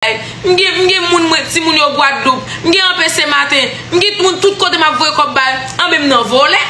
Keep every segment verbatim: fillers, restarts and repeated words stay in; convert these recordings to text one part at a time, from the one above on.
M gen, m gen moun mwen, timoun yo Gwadloup. M gen anpe Senmaten. M gen moun tout kote m ap voye kòb ba yo. Anben m nan vòlè.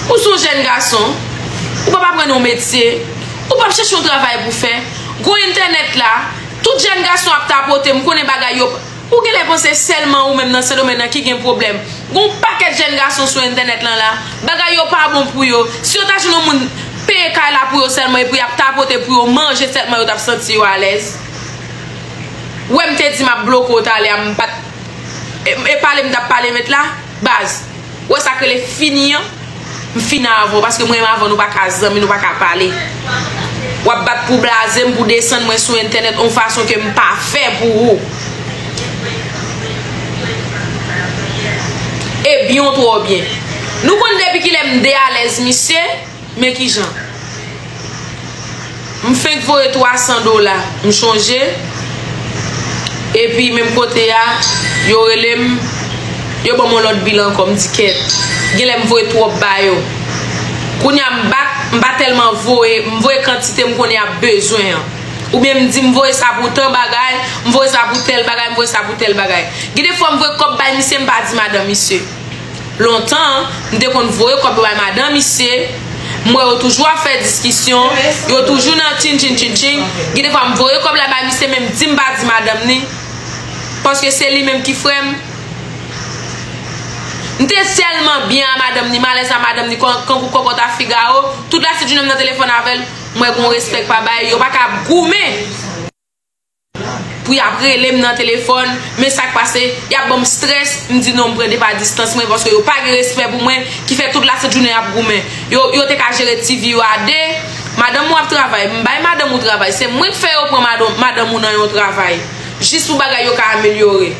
Ou se yon jèn gason, ou p ap aprann yon metye, ou p ap chèche yon travay pou fè. Gon entènèt la, tout jèn gason ap tapote, m konnen bagay yo. Ou genlè panse sèlman ou menm nan Sendomeng nan ki gen pwoblèm. Gon pakèt jèn gason sou entènèt lan la, bagay yo pa bon pou yo. Si yo ta jwenn yon moun peye kay la pou yo sèlman, epi y ap tapote pou yo manje sèlman, yo t ap santi yo alèz. Ou wè m te di m ap bloke w talè a, m pa t, e, e pale m t ap pale met la, baz. Ou wè sa k rele fini an? M fini avè w, paske mwen menm avè w, nou pa ka zanmi, nou pa ka pale. W ap bat pou blaze m, pou desann mwen sou entènèt, yon fason ke m pa fè pou ou. E byen twò byen. Nou konn depi kilè m dealèz, misye? Men kijan. M fenk voye twa san dola, m chonje. Epi menm kote a, yo rele m, yo ban m yon lòt bil ankò, m di kèt. Genlè m voye twòp ba yo. Kounye a m bat, m pa tèlman voye, m voye kantite m konnen y ap bezwen an. Oubyen m di m voye sa pou tan bagay, m voye sa pou tèl bagay, m voye sa pou tèl bagay. Gen de fwa m voye kòb bay misye, m pa di madanm misye. Lontan, m te konn voye kòb yo bay madanm misye. M wè yo toujou ap fè diskisyon. Yo toujou nan tchin tchin tchin tchin. Gen de fwa m voye kòb la bay misye, men m di m pa di madanm ni. Paske se li menm ki frè m. M te tèlman byen a madanm ni, m alèz a madanm ni, kan, kankou kòkòt a Figaro. Tout lasent jounen m nan telefòn avè l. M wè gon respè k pa bay. Yo pa ka ap goumen. Pou y ap rele m nan telefòn, men sa k pase, y ap ban m strès, m di non, m pran de pa distans mwen, paske yo pa gen respè pou mwen, ki fè tout lasent jounen y ap goumen. Yo, yo te ka jere ti vi yo a de, madanm ou ap travay, m bay madanm ou travay, se mwen k fè yo pran madanm, madanm ou nan yon travay, jis pou bagay yo ka amelyore.